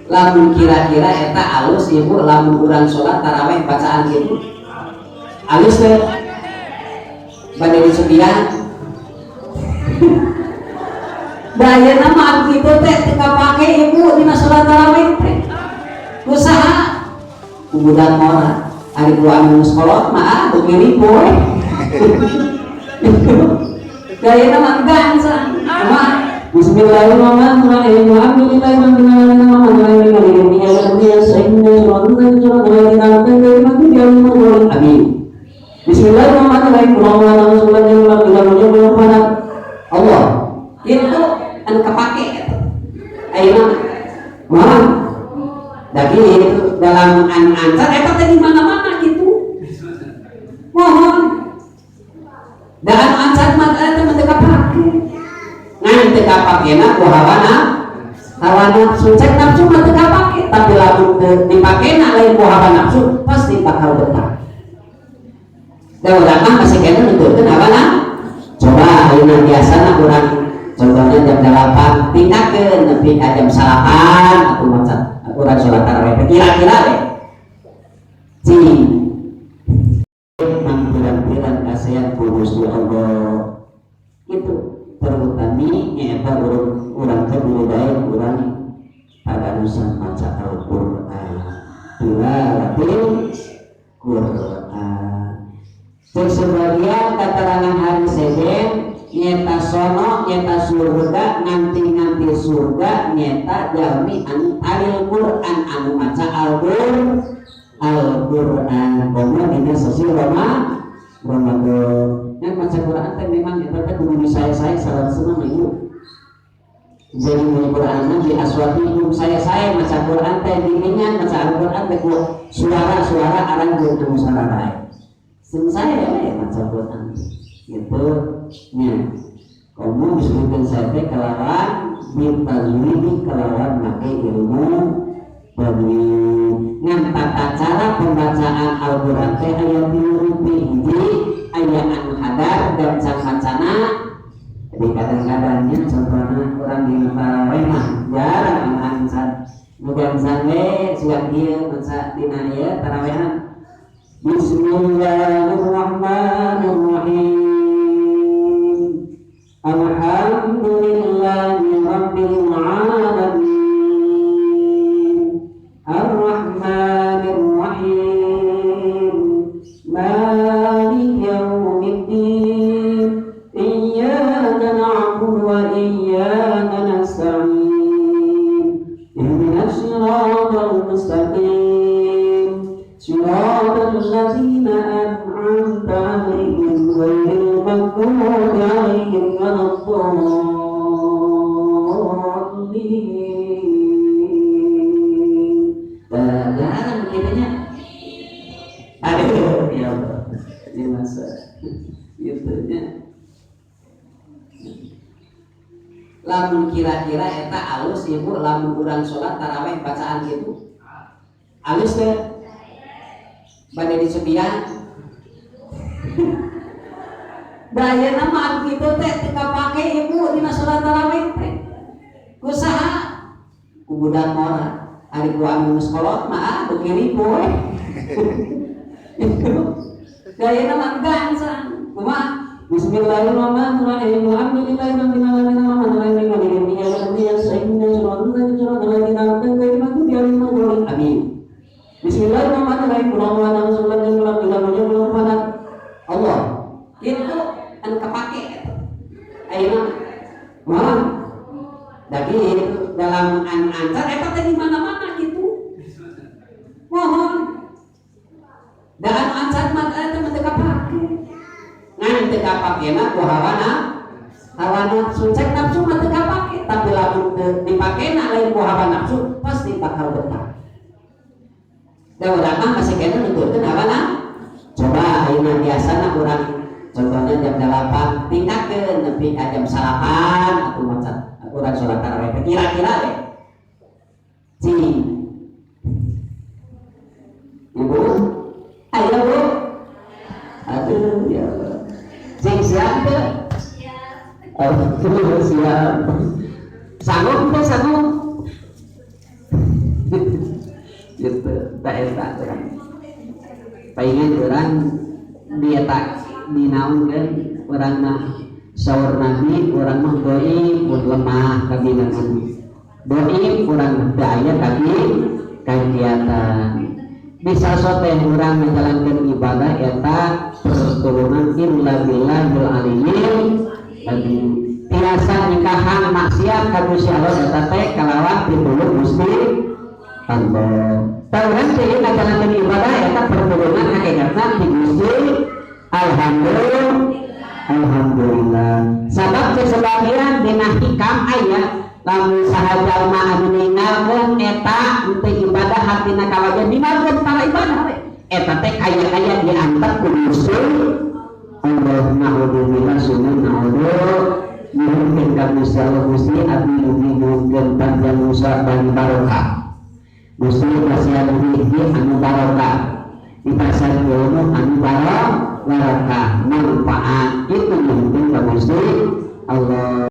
Lamun kira-kira eta alus, Ibu, lamun urang sholat taraweh bacaan gitu alus teh bade disupian. Daya nama anu kitu teh teu kapake, Ibu, dina sholat taraweh teh. Ku saha? Ku budak ngora. Ari ku anu sekolah mah, ah, beuki ripuh. Daya nama gancang. Mah Bismillahirrahmanirrahim. Alhamdulillahirabbil alamin. Amin. Bismillahirrahmanirrahim. Allah. Itu anu kepake eta. Ayeuna mah da itu dalam anu ancar eta teh di mana-mana gitu. Mohon. Da anu ancar mah eta mah teu kapake. Ngan teu kapakena ku hawa nafsu. Cek nafsu mah teu kapake, tapi lamun teu dipakena lain ku hawa nafsu pasti bakal betah. Da urang mah masih kena nuturkeun hawa nafsu. Coba ayeuna biasana urang contohnya jam 8, tingkatkeun nepi ka jam 9 atau maca urang sholat tarawih kira-kira deh. Cing mang pirang-pirang kasihan ku Gusti Allah itu, terutami nyaeta urang urang teh daek urang tadarusan maca Al-Qur'an, tilawatil Qur'an. Cek sebagian keterangan hari sejen nyeta sono, nyeta surga, nganti-nganti surga nyeta jalmi anu talil Quran, anu maca Al-Quran komo dina sasi Ramadan. Yang maca Quran teh memang eta teh kudu saya-saya salat senang, Ibu. Jadi mun Quran di aswatikum, saya-saya maca Quran teh bimbingan maca Al-Quran teh ku suara-suara arang jeung anu sararae. Sing saya ya maca Quran gitu nya. Kamu disebutkan saya teh kelawan bitajwidi, kelawan make ilmu tajwid. Ngan tata cara pembacaan Al-Quran teh aya tilu rupi. Hiji, aya anu hadar gancang macana. Jadi kadang-kadangnya contohnya orang di taraweh mah jarang anu ancan nu gancang we sugan ieu maca dina ieu tarawehan. Bismillahirrahmanirrahim. Alhamdulillahi rabbil alamin. Arrahmanir rahim. Maliki yaumiddin. Iyyaka na'budu wa iyyaka nasta'in. Ihdinas siratal mustaqim. صراط الذين أنعمت عليهم غير المغضوب عليهم ولا الضالين. Jarang begitunya. Aduh, ya Allah. Ini masa itunya. Lamun kira-kira eta alus, Ibu, lamun urang sholat taraweh bacaan gitu alus teh bade disupian. Daya nama anu kitu teh teu kapake, Ibu, dina sholat taraweh teh. Ku saha? Ku budak ngora. Ari ku anu sekolah mah, ah, beuki ripuh. Daya nama gancang. Kumaha? Bismillahirrahmanirrahim. Alhamdulillahirabbil alamin. Amin. Bismillahirrahmanirrahim. Allah. Itu anu kepake eta. Ayeuna mah da itu dalam anu ancar eta teh di mana-mana gitu. Mohon. Da anu ancar mah eta mah teu kapake. Ngan teu kapakena ku hawa nafsu. Cek nafsu mah teu kapake, tapi lamun teu dipakena lain ku hawa nafsu pasti bakal betah. Da urang mah masih kena nuturkeun hawa nafsu. Coba ayeuna biasana urang contohnya jam 8, tingkatkeun nepi ka jam 9 atau maca urang sholat tarawih teh kira-kira deh. Cing. Ibu, ayo, Bu. Aduh, ya Allah. Cing, siap teu? Siap. Oh, siap. Sanggup teh, sanggup? Gitu, tak eta urang. Paingan urang dia tak dinaungkeun urang mah. Saur Nabi, urang mah doi pun lemah kabinangan, doi urang mah teu aya kaki kegiatan bisa sote urang menjalankan ibadah. Eta pertolongan illa billahil aliyyil azim. Tiasa nikahan maksiat ka Gusti Allah eta teh kalawan pitulung Gusti Allah. Tah, urang teh ngajalankeun ibadah eta pertolongan hakikatna ti Gusti. Alhamdulillah, alhamdulillah. Sabab sebagian dina Hikam aya, lamun saha jalma anu ninggalkeun eta henteu ibadah, hatina kawajan ninggalkeun para ibadah we, eta teh kaya-kaya diantep ku Gusti Allah. Naudzubillah summa naudzu. Nyuhunkeun ka Gusti Allah, Gusti, abdi mugi nyuhunkeun panjang usia dan barokah. Gusti, kasihan hiji anu barokah, dipasihan ilmu anu barokah.